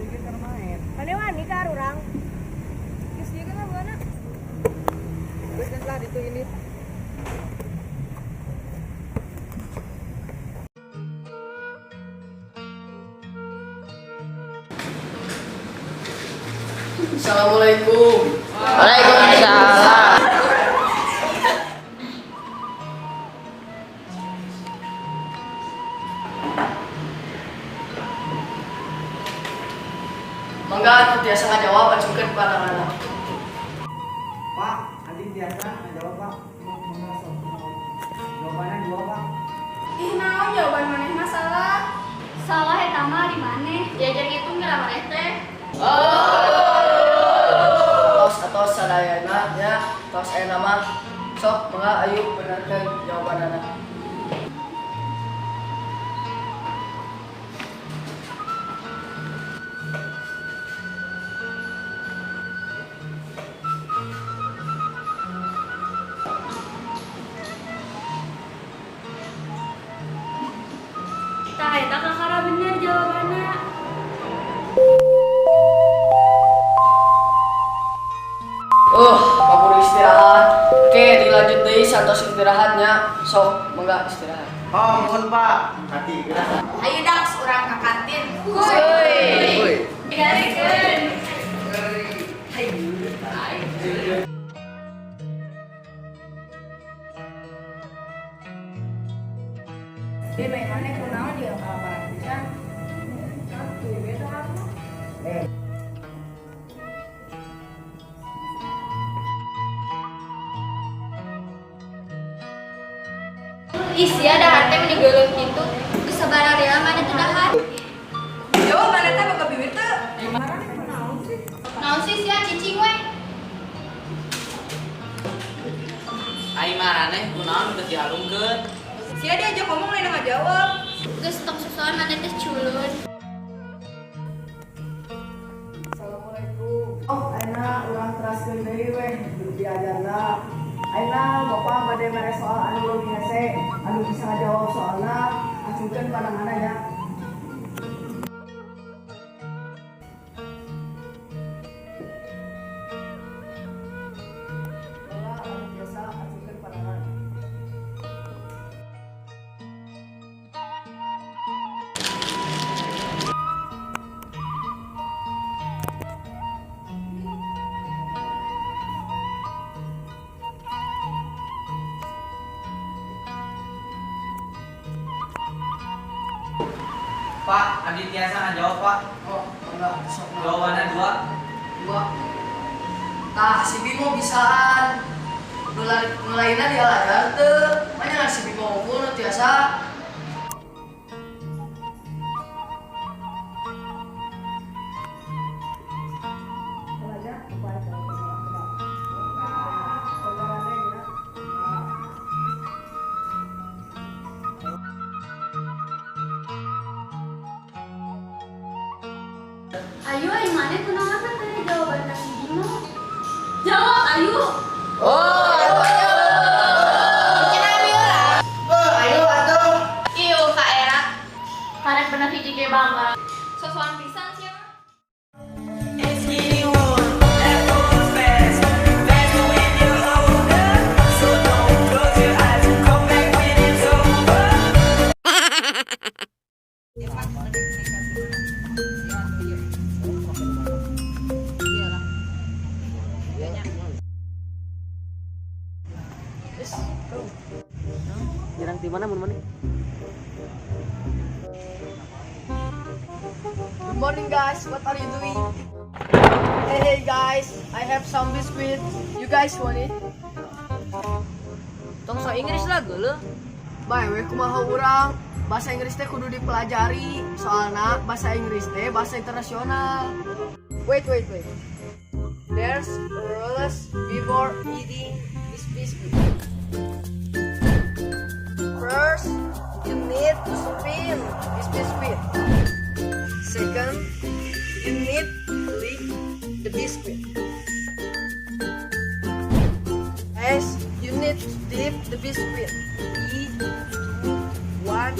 Abdi ge keur main. Maneh wani ka arurang? Geus ieu kan buana. Geus geus lah ditu ini. Assalamualaikum. Waalaikumsalam. Mangga anu tiasa ngajawab acungkeun pananganna. Pak, abdi tiasa ngajawab, Pak. Mangga sok. Jawabannya dua, Pak. Ih, naon jawaban maneh mah salah. Salah eta mah di maneh. Diajar ngitung geura maneh teh. Tos atos sadayana nya, tos aya nama. Sok mangga ayo benerkeun jawabanana. Tah eta kakara bener jawabanna. Kaburu istirahat. Oke, dilanjut deui satos istirahatnya. Sok mangga istirahat. Oh, mohon Pak. Hati. Ayo Dax, urang ka kantin. Woi. Digarikeun. Di maneh kunaon dia kalaparan pisan? Santuy we dahar mah. Ih, sia dahar teh meni geuleuh kitu. Geus sabararela maneh teu dahar. Jawab maneh teh boga bibir teu? Marane kunaon sih? Naon sih sia cicing we? Ai maraneh kunaon geus dihalungkeun? Sia diajak ngomong lain ngajawab. Geus tong sosoan maneh teh culun. Assalamualaikum. Oh, ayeuna urang teraskeun deui weh diajarna. Ayeuna bapak bade mere soal anu leuwih hese, anu bisa ngajawab soalna, acungkeun pananganna nya. Mangga anu biasa acungkeun panangan. Pak, abdi tiasa ngajawab, Pak. Oh, mangga sok. Jawabannya dua. Dua. Tah, si Bimo bisaan. Nu lainna dialajar teu. Manya si Bimo unggul nu tiasa. Belajar upaya jawab kedap. Saudarana ya. Ayu, ai maneh kunaon kan tadi jawaban ka si Bimo? Jawab ayu. Ayo atuh. Ieu ka era. Karek bener hiji ge bangga. Sosokan pisan sia mah. It's getting warm, that goes fast. Faster when you're older. So don't close your eyes. Come back when it's over. Nyerang di mana mun maneh? Good morning guys, what are you doing? Hey hey guys, I have some biscuit. You guys want it? Tong so Inggris lah geuleuh. Bae we kumaha urang? Bahasa Inggris teh kudu dipelajari. Soalna bahasa Inggris teh bahasa internasional. Wait wait wait. There's rules before eating this biscuit. First, you need to spin this biscuit. Second, you need to lick the biscuit. As you need to dip the biscuit. 3, 2, 1.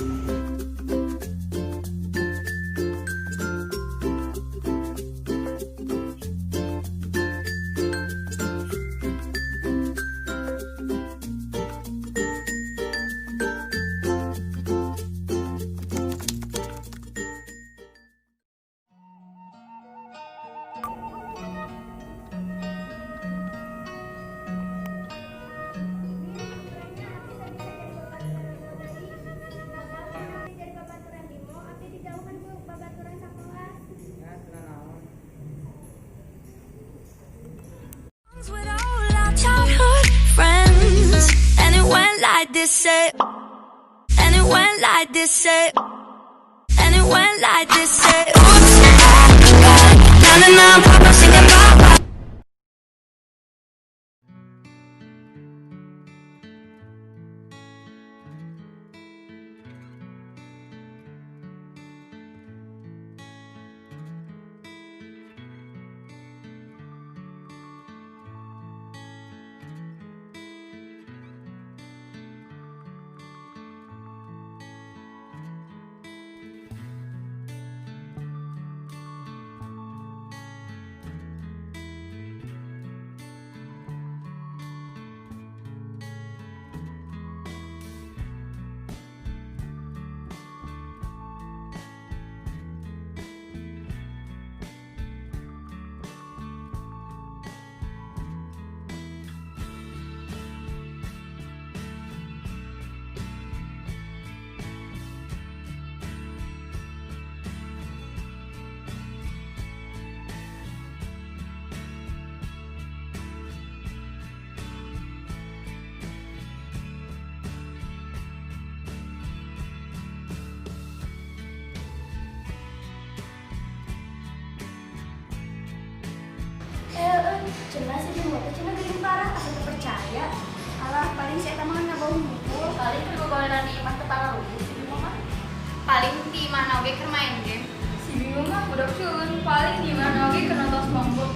like this, say. And it went like this, say. And it went like this, say. Oops, I got 99 problems singing about why. Cenah si Bimo teh cenah geuning parah asa teu percaya. Alah paling si eta mah ngabohong hungkul. Paling keur gogoleran di imah teu pararuguh si Bimo mah. Paling di imahna oge keur main game. Si Bimo mah budak culun, paling di imahna oge keur nonton SpongeBob.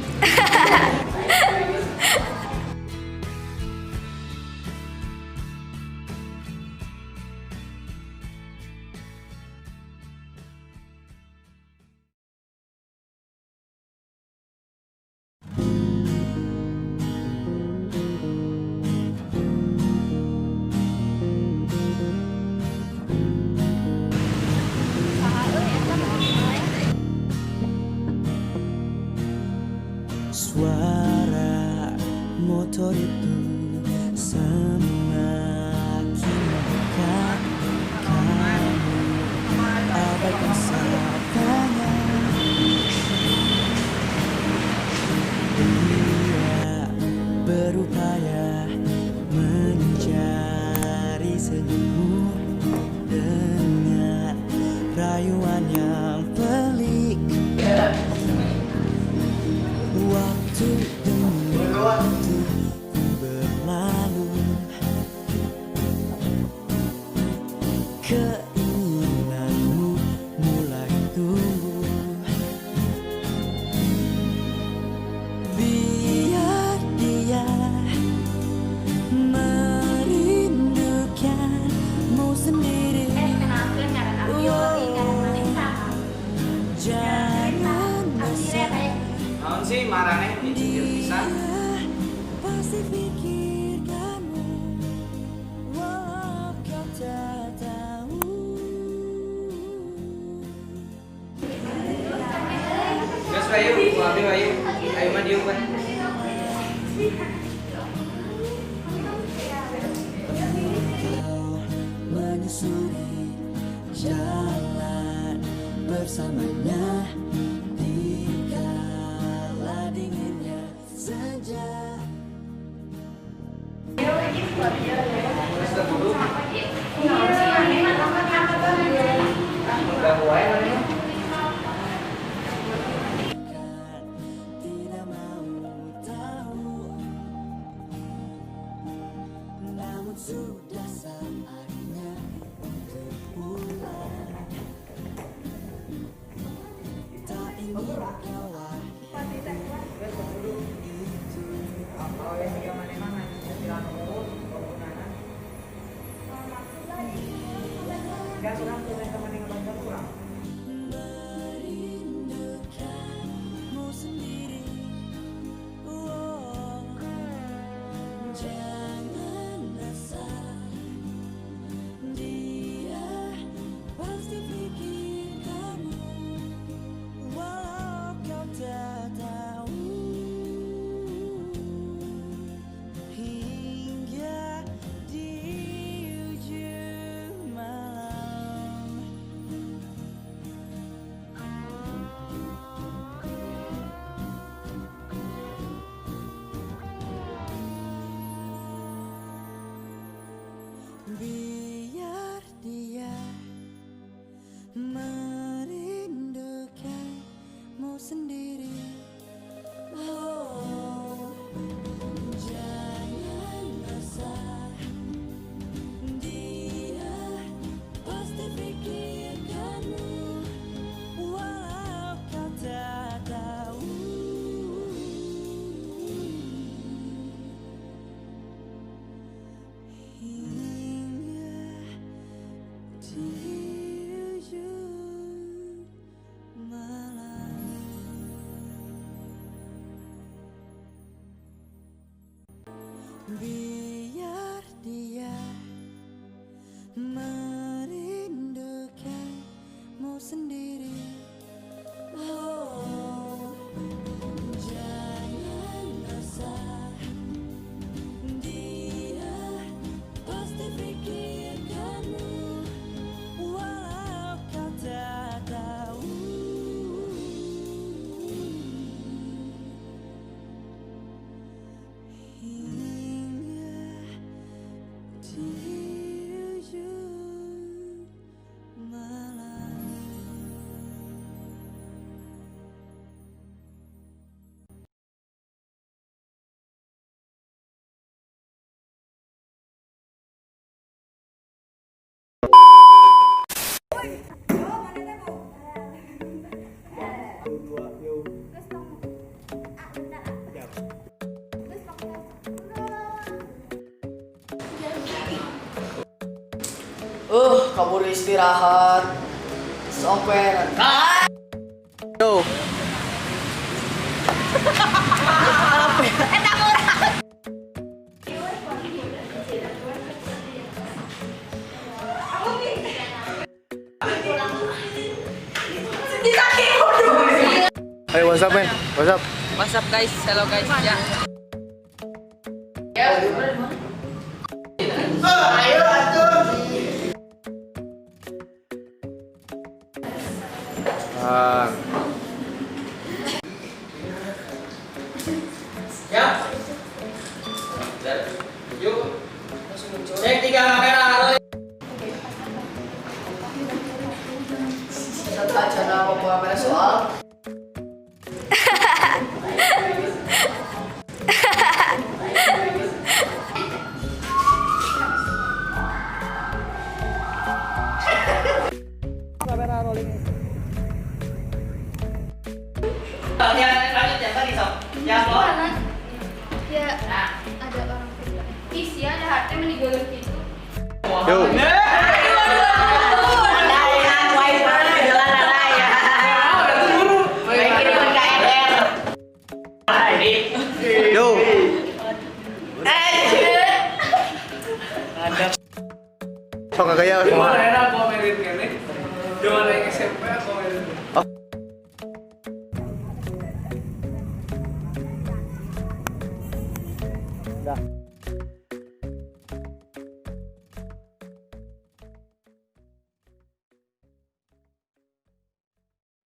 Saha euy eta mah kumaha? Suara motor itu semakin dekat. Kamu abaikan sapanya. Dia berupaya mencari senyummu dengan rayuan yang pelik. Waktu demi waktu berlalu, keinginanmu mulai tumbuh. Biar dia merindukanmu sendiri. Kenalkeun ngaran abdi Oli, ngaran maneh saha? Jangan Abdi bosan. Rere. Naon sih maraneh dicicil pisan? Dia pasti pikirkanmu walau kau tak tahu. Geus ayo, ku abi ayo. Ayo mah diuk we. Kau menyusuri jalan bersamanya di kala dinginnya senja. Geus teu kudu. Ganggu wae maneh mah. Kan tidak mau tahu, namun sudah saatnya untuk pulang. Tak ingin kau Geus teu kudu. itu. Awewe siga maneh mah ngan setilan unggul penggunana. Gas urang teu minta maneh ngabantuan urang. sendiri. Oh, jangan resah, dia pasti pikirkanmu walau kau tak tahu. Hingga di ujung malam. Biar dia merindukanmu sendiri. Oh, jangan resah, dia pasti pikirkanmu walau kau tak tahu. Hingga di ujung malam. Dua, yo. Siap. Kabur istirahat. Sok we. Yo. Hey, what's up, man? What's up? What's up guys? Hello guys. Ya. Ah, Ya. Yuk. Cek tiga kamera. Rolling. Satu acara apa soal. Kamera rolling. Ya, lanjut ya tadi sob. Ya, Bo. Ya, ada orang kerja. Ih, sia ada hati meninggalkan gitu. Yo. Yo. Sok gaya semua. Mana aku merit kene? Zaman yang SMP aku merit. Dah.